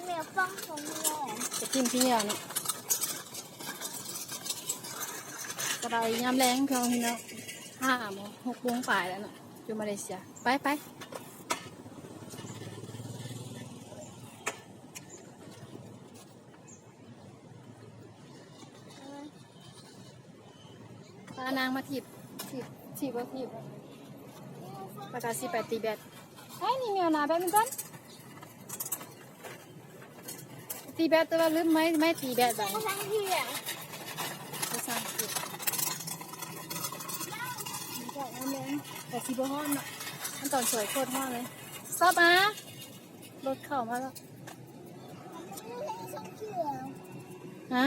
ແມ່ຟັງຂອງແມ່ ຈະກິນຂີ້ເຫຍື້ອເນາະ. ສະບາຍຍາມແລງເພິ່ນເນາະ ຫ້າໂມງ ຫົກໂມງປາຍແລ້ວເນາະ ຢູ່ມາເລເຊຍ. ໄປ ໄປ. ພານາງມາຖີບ ຖີບ ຖີບບໍ່ຖີບ ແລ້ວກໍຊິໄປຕີແບັດ. ເຮີ້ຍ ນີ້ແມວນາແບັດມິນຕັນ ຕີແບັດ ແຕ່ວ່າລືມໄມ້ ໄມ້ຕີແບັດບາດນີ້. ພາສາອັງກິດ ພາສາອັງກິດ ແຕ່ຊິບໍ່ຮ້ອນເນາະ ມັນຕອນສວຍໂຄດຮ້ອນເລີຍ. ສະຕັອບມາ. ລົດເຂົ້າມາແລ້ວ. ຮະ?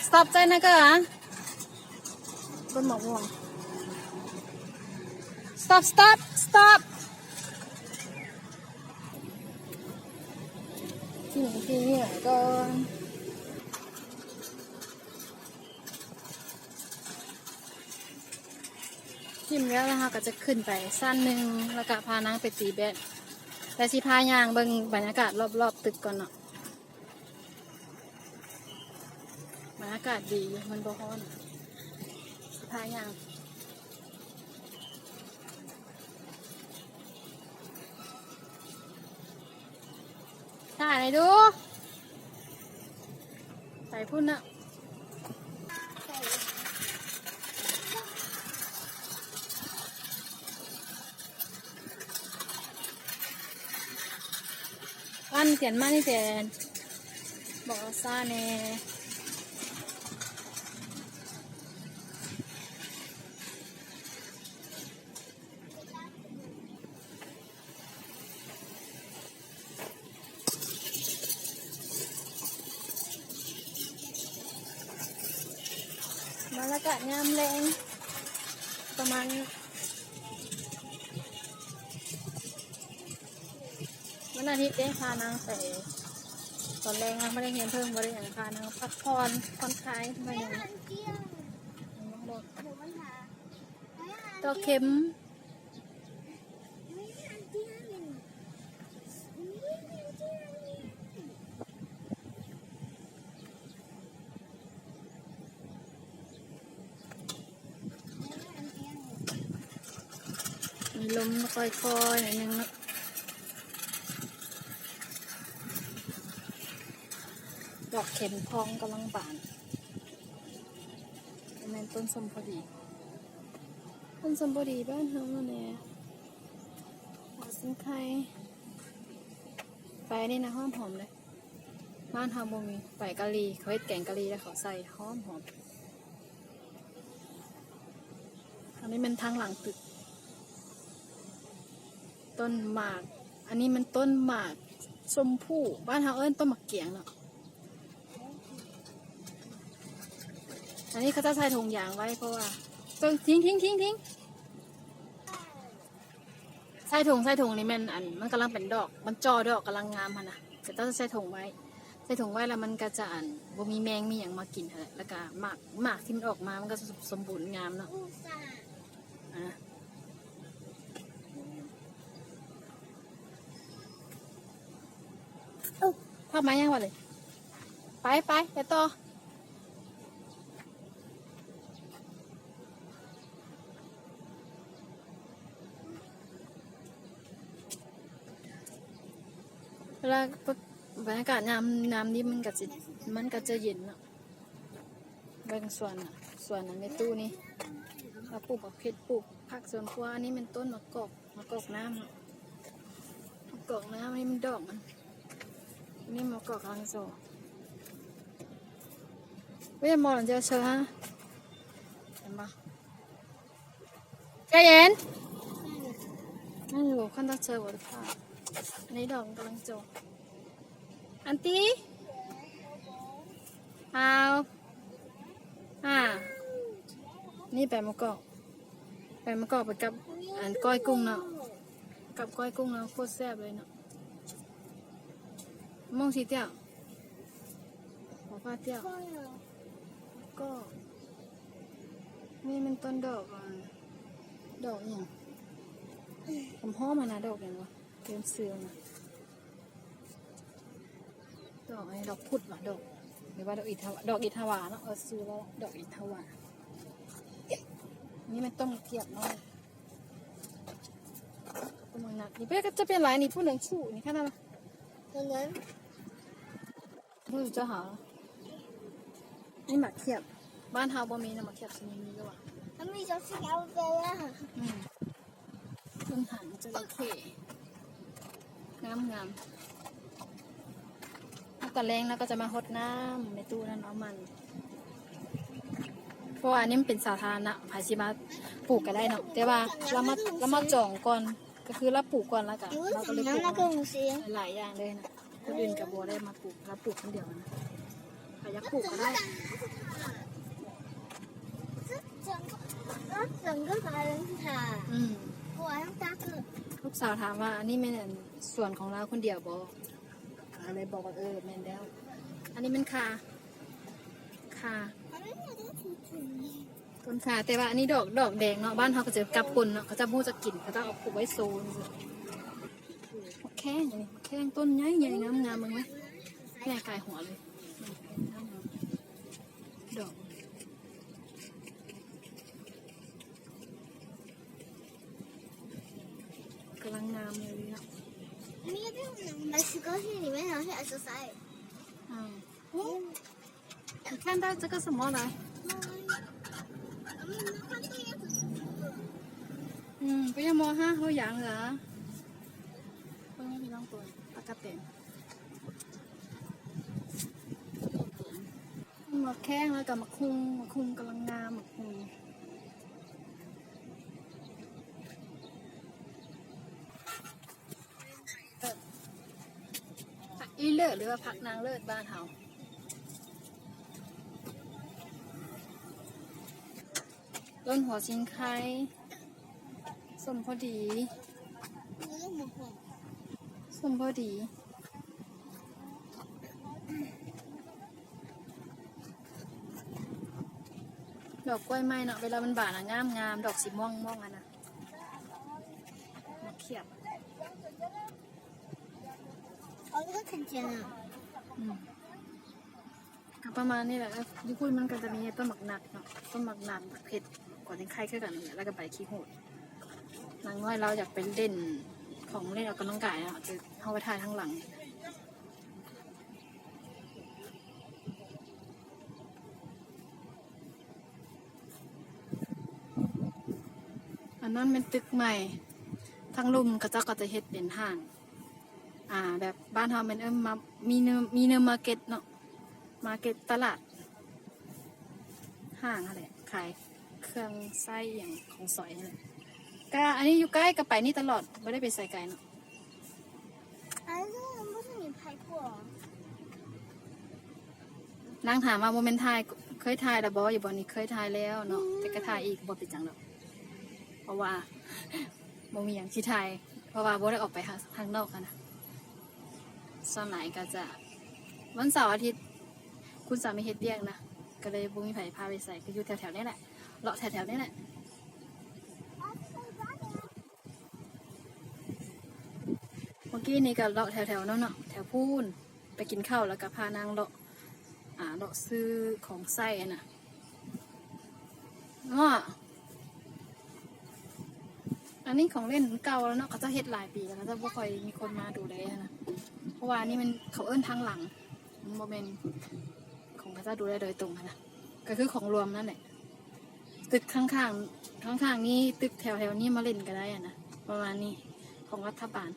ສະຕັອບໃຈນະເກີອະ ຕົ້ນໝາກມ່ວງ. ສະຕັອບ ສະຕັອບ ສະຕັອບ. ກິນ ກິນນີ້ກ່ອນ. ກິນແລ້ວ ແລ້ວເຮົາກໍຈະຂຶ້ນໄປຊັ້ນໜຶ່ງ ແລ້ວກໍພານາງໄປຕີແບັດ ແລ້ວຊິພາຍ່າງເບິ່ງບັນຍາກາດລອບໆຕຶກກ່ອນເນາະ. ບັນຍາກາດດີຢູ່ ມັນບໍ່ຮ້ອນ ຊິພາຍ່າງ. ຖ່າຍໃຫ້ດູ ໄປພຸ້ນນະ. ອັນ ຂຽນມານີ້ແຕ່ ບອກອາຊາແດ່. ມາລະກະຍາມແລງ ປະມານ ວັນອາທິດເດ້ ພານາງໄປ ຕອນແລງນາງບໍ່ໄດ້ຮຽນເພີ່ມ ບໍ່ໄດ້ຫຍັງ ພານາງພັກຜ່ອນ ຜ່ອນຄາຍໜ້ອຍໜຶ່ງ. ຕອກເຂັມ. ມີລົມຄ່ອຍໆໜ້ອຍໜຶ່ງເນາະ. ດອກເຂັມທອງກຳລັງບານ. ແມ່ນຕົ້ນສົ້ມພໍດີ ຕົ້ນສົ້ມພໍດີບ້ານເຮົາຫັ້ນແຫຼະ ຫົວຊິງໄຄ. ໄປນີ້ນະ ຫອມໆເລີຍ. ບ້ານເຮົາບໍ່ມີ ໄປກະຫຼີ່ ເຂົາເຮັດແກງກະຫຼີ່ ແລ້ວເຂົາໃສ່ ຫອມໆ. ອັນນີ້ແມ່ນທາງຫຼັງຕຶກ ຕົ້ນໝາກ ອັນນີ້ມັນຕົ້ນໝາກຊົມພູ ບ້ານເຮົາເອີ້ນຕົ້ນໝາກກຽງເນາະ. ອັນນີ້ເຂົາເຈົ້າໃສ່ຖົງຢາງໄວ້ ເພາະວ່າ ເບິ່ງ ທິງ ທິງ ທິງ ທິງ. ໃສ່ຖົງ ໃສ່ຖົງນີ້ແມ່ນ ອັນ ມັນກຳລັງເປັນດອກ ມັນຈ່ອດອກກຳລັງງາມຫັ້ນນະ ເຂົາເຈົ້າໃສ່ຖົງໄວ້ ໃສ່ຖົງໄວ້ແລ້ວມັນກໍຈະ ອັນ ບໍ່ມີແມງມີຫຍັງມາກິນຫັ້ນແຫຼະ ແລ້ວກໍໝາກ ໝາກທີ່ມັນອອກມາ ມັນກໍສົມ ສົມບູນງາມເນາະ. ອ່າ ເອົ້າ ພາບມາຍັງວະເລີຍ ໄປ ໄປ ໄປຕໍ່. ເວລາ ບັນຍາກາດຍາມ ຍາມນີ້ມັນກະຊິ ມັນກະຈະເຢັນເນາະ. ເບິ່ງສວນນະ ສວນນະ ແມ່ຕູ້ນີ້ ເຮົາປູກບັກເຜັດ ປູກຜັກສວນຄົວ. ອັນນີ້ແມ່ນຕົ້ນໝາກກອກ ໝາກກອກນ້ຳເນາະ ໝາກກອກນ້ຳ. ອັນນີ້ມັນດອກມັນ ອັນນີ້ໝາກກອກກຳລັງໂຊ. ເວີຍ ມອງເຈີເຊີຮະ ເຫັນບໍ່? ໃຈເຢັນ ນັ້ນຢູ່ ຄັນຕັດເຊີບໍ່ໄດ້ພາດ. ອັນນີ້ດອກມັນກຳລັງໂຊ. ອັນຕີ ອາວ ອາ ນີ້ແປງໝາກກອກ ແປງໝາກກອກໄປກັບ ອັນ ກ້ອຍກຸ້ງເນາະ ກັບກ້ອຍກຸ້ງເນາະ ໂຄດແຊບເລີຍເນາະ. ມອງສີຕຽວ ຂໍພາດຕຽວ. ດອກ ນີ້ແມ່ນຕົ້ນດອກ ອາ ດອກອີ່ຫຍັງ ຫອມໆ ຫັ້ນນະ ດອກຫຍັງວະ ລືມຊື່ມັນນະ. ດອກ ອັນນີ້ດອກພຸດຫວາ ດອກ ຫຼືວ່າດອກອິດທະ ດອກອິດທະວາເນາະ ເອີ ຊື່ວ່າດອກອິດທະວາ. ນີ້ແມ່ນຕົ້ນກຽບນ້ອຍ ຕົ້ນໝາກນັດ ນີ້ເປັນ ຈະເປັນຫຼາຍນີ້ ຜູ້ໜຶ່ງຊູ້ນີ້ຂະໜາດນັ້ນ ເບິ່ງເຈົ້າຫາ ນີ້ໝາກຂຽບ ບ້ານເຮົາບໍ່ມີນະ ໝາກຂຽບຊິມີຢູ່ຫວາ ມັນມີຈັກຊິເອົາໄປລະ ອືມ. ຕົ້ນຫາງຈະເລເຄ ງາມໆ ແລ້ວຕອນແລງລາວກໍຈະມາຫົດນ້ຳແມ່ຕູ້ນັ້ນເອົາມັນ ເພາະວ່າອັນນີ້ມັນເປັນສາທາລະນະ ໃຜຊິມາປູກກໍໄດ້ເນາະ ແຕ່ວ່າລາວມາ ລາວມາຈອງກ່ອນ ກໍຄືລາວປູກກ່ອນ ແລ້ວກໍລາວກໍເລີຍປູກຫຼາຍຢ່າງເລີຍນະ. ຄົນອື່ນກໍບໍ່ໄດ້ມາປູກ ລາວປູກຄົນດຽວນະ ໃຜຢາກປູກກໍໄດ້. ອືມ ລູກສາວຖາມວ່າ ອັນນີ້ແມ່ນ ອັນ ສວນຂອງລາວຄົນດຽວບໍ່? ກໍເລີຍບອກວ່າ ເອີ ແມ່ນແລ້ວ. ອັນນີ້ແມ່ນຂ່າ ຂ່າ ຕົ້ນຂ່າ ແຕ່ວ່າອັນນີ້ດອກ ດອກແດງເນາະ ບ້ານເຮົາກໍຈະກັບກົ້ນເນາະ ເຂົາເຈົ້າບໍ່ຮູ້ຈັກກິນ ເຂົາເຈົ້າເອົາປູກໄວ້ໂຊຊື່ໆ. ໝາກແຂ້ງ ອັນນີ້ໝາກແຂ້ງຕົ້ນໃຫຍ່ໆ ງາມໆ ເບິ່ງແມະ ໃຫຍ່ກາຍຫົວເລີຍ ດອກ ກຳລັງງາມເລີຍເນາະ. ອືມ ອືມ ປະຍາມໍຮາເຮົາຢາງລະ ເບິ່ງໃຫ້ພີ່ນ້ອງເບິ່ງ ປາກະແຕນ ໝາກແຂ້ງ ແລ້ວກໍໝາກຫຸ່ງ ໝາກຫຸ່ງກຳລັງງາມ ໝາກຫຸ່ງ. ຜັກອີເລີດ ຫຼືວ່າຜັກນາງເລີດບ້ານເຮົາ ຕົ້ນຫົວຊິງໄຄ ສົ້ມພໍດີ ສົ້ມພໍດີ. ດອກກ້ວຍໄມ້ເນາະ ເວລາມັນບານນະ ງາມໆ ດອກສີມ່ວງໆ ຫັ້ນນະ ໝາກຂຽບ ອືມ ກໍປະມານນີ້ແຫຼະ. ຢູ່ພຸ້ນມັນກໍຈະມີຕົ້ນໝາກນັດເນາະ ຕົ້ນໝາກນັດ ໝາກເຜັດ ກວາງເຕັງໄຄຄືກັນ ແລ້ວກໍໃບຂີ້ຫູດ. ນາງນ້ອຍລາວຢາກໄປຫຼິ້ນຂອງເລ່ນອອກກຳລັງກາຍເນາະ ຈະເຂົ້າໄປຖ່າຍທາງຫຼັງ. ອັນນັ້ນແມ່ນຕຶກໃໝ່ ທາງລຸ່ມເຂົາເຈົ້າກໍຈະເຮັດເປັນຫ້າງ ອ່າ ແບບບ້ານເຮົາແມ່ນເອີ້ນມາ ມີນິ ມີນິມາເກັດເນາະ ມາເກັດຕະຫຼາດ ຫ້າງຫັ້ນແຫຼະ ຂາຍເຄື່ອງໃຊ້ອີ່ຫຍັງຂອງສອຍຫັ້ນແຫຼະ. ກະອັນນີ້ຢູ່ໃກ້ ກະໄປນີ້ຕະຫຼອດ ບໍ່ໄດ້ໄປໃສໄກເນາະ. ນາງຖາມວ່າ ບໍ່ແມ່ນຖ່າຍ ເຄີຍຖ່າຍແລ້ວບໍ່ ຢູ່ບ່ອນນີ້? ເຄີຍຖ່າຍແລ້ວເນາະ ອືມ ແຕ່ກະຖ່າຍອີກ ບໍ່ເປັນຫຍັງດອກ ເພາະວ່າບໍ່ມີຫຍັງຊິຖ່າຍ ເພາະວ່າບໍ່ໄດ້ອອກໄປ ທາງ ທາງນອກຫັ້ນນະ. ສ່ວນຫຼາຍກະຈະ ວັນເສົາອາທິດ ຄຸນສາມີເຮັດວຽກນະ ກະເລີຍບໍ່ມີໃຜພາໄປໃສ ກະຢູ່ແຖວໆນີ້ແຫຼະ ເລາະແຖວໆນີ້ແຫຼະ. ເມື່ອກີ້ນີ້ກໍເລາະແຖວໆນັ້ນເນາະ ແຖວພຸ້ນ ໄປກິນເຂົ້າ ແລ້ວກໍພານາງເລາະ ອ່າ ເລາະຊື້ຂອງໃຊ້ຫັ້ນນະເນາະ. ອັນນີ້ຂອງຫຼິ້ນເກົ່າແລ້ວເນາະ ເຂົາເຈົ້າເຮັດຫຼາຍປີແລ້ວ ເຂົາເຈົ້າບໍ່ຄ່ອຍມີຄົນມາດູແລຫັ້ນນະ ເພາະວ່າອັນນີ້ມັນ ເຂົາເອີ້ນທາງຫຼັງ ມັນບໍ່ແມ່ນຂອງເຂົາເຈົ້າດູແລໂດຍຕົງຫັ້ນນະ ກໍຄືຂອງລວມນັ້ນແຫຼະ. ຕຶກຂ້າງໆ ຂ້າງໆນີ້ ຕຶກແຖວໆນີ້ມາເຫຼັ້ນກໍໄດ້ຫັ້ນນະ ປະມານນີ້ ຂອງລັດຖະບານ.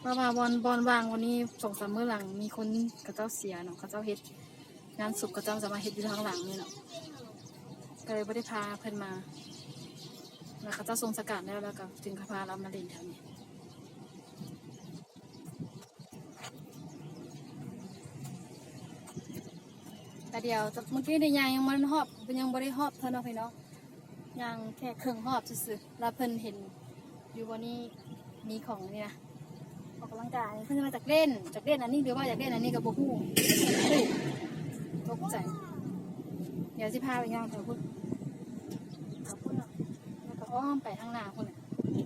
ເພາະວ່າບ່ອນ ບ່ອນວ່າງວັນນີ້ ສອງສາມມື້ຫຼັງ ມີຄົນເຂົາເຈົ້າເສຍເນາະ ເຂົາເຈົ້າເຮັດງານສົບ ເຂົາເຈົ້າຈະມາເຮັດຢູ່ທາງຫຼັງນີ້ເນາະ ກໍເລີຍບໍ່ໄດ້ພາເພິ່ນມາ ແລ້ວເຂົາເຈົ້າສົ່ງສະກາດແລ້ວ ແລ້ວກໍຈຶ່ງພາລາວມາຫຼິ້ນແຖວນີ້. ກະດຽວ ເມື່ອກີ້ໄດ້ຍ່າງ ຍັງບໍ່ທັນຮອບ ຍັງບໍ່ໄດ້ຮອບເທື່ອເນາະພີ່ນ້ອງ ຍ່າງແຄ່ເຄິ່ງຮອບຊື່ໆ ແລ້ວເພິ່ນເຫັນຢູ່ບ່ອນນີ້ມີຂອງນີ້ນະ ອອກກຳລັງກາຍ ເພິ່ນຈະມາຈາກເລ່ນ ຈາກເລ່ນອັນນີ້ ຫຼືວ່າຢາກເລ່ນອັນນີ້ກໍບໍ່ຮູ້. ຕົກໃຈ. ດຽວຊິພາໄປຍ່າງແຖວພຸ້ນ ແຖວພຸ້ນເນາະ ແລ້ວກໍອ້ອມໄປທາງໜ້າພຸ້ນ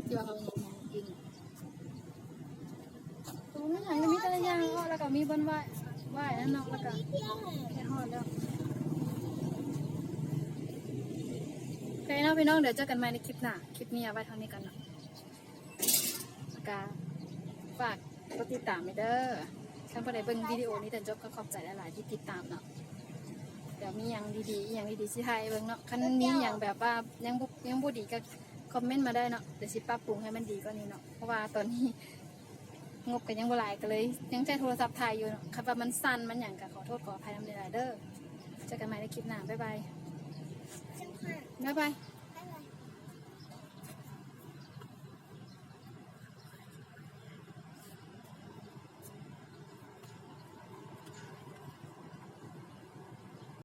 ທີ່ວ່າເຮົາຍ່າງກິນ. ໂອ້ ມີຫຍັງ ມີແຕ່ລະຢ່າງເນາະ ແລ້ວກໍມີບ່ອນໄຫວ້ ໄຫວ້ນັ້ນເນາະ ແລ້ວກໍໃກ້ຮອດແລ້ວ. ໂອເຄເນາະ ພີ່ນ້ອງ ດຽວເຈີກັນໃໝ່ໃນຄລິບໜ້າ. ຄລິບນີ້ເອົາໄວ້ເທົ່ານີ້ກ່ອນເນາະ ແລ້ວກໍຝາກກົດຕິດຕາມໃຫ້ເດີ. ຄັນຜູ້ໃດເບິ່ງວິດີໂອນີ້ຈົນຈົບ ກໍຂອບໃຈຫຼາຍໆທີ່ຕິດຕາມເນາະ. ດຽວມີຫຍັງດີໆ ອີ່ຫຍັງດີໆ ຊິຖ່າຍໃຫ້ເບິ່ງເນາະ. ຄັນມີຫຍັງແບບວ່າຍັງບໍ່ ຍັງບໍ່ດີ ກໍຄອມເມັນມາໄດ້ເນາະ. ດຽວຊິປັບປຸງໃຫ້ມັນດີກວ່ານີ້ເນາະ ເພາະວ່າຕອນນີ້ ງົບກໍຍັງບໍ່ຫຼາຍ ກໍເລີຍຍັງໃຊ້ໂທລະສັບຖ່າຍຢູ່ເນາະ. ຄັນວ່າມັນສັ່ນມັນຫຍັງ ກໍຂໍໂທດຂໍອະໄພນຳຫຼາຍໆເດີ. ເຈີກັນໃໝ່ໃນຄລິບໜ້າ. ບາຍບາຍ. ບາຍບາຍ.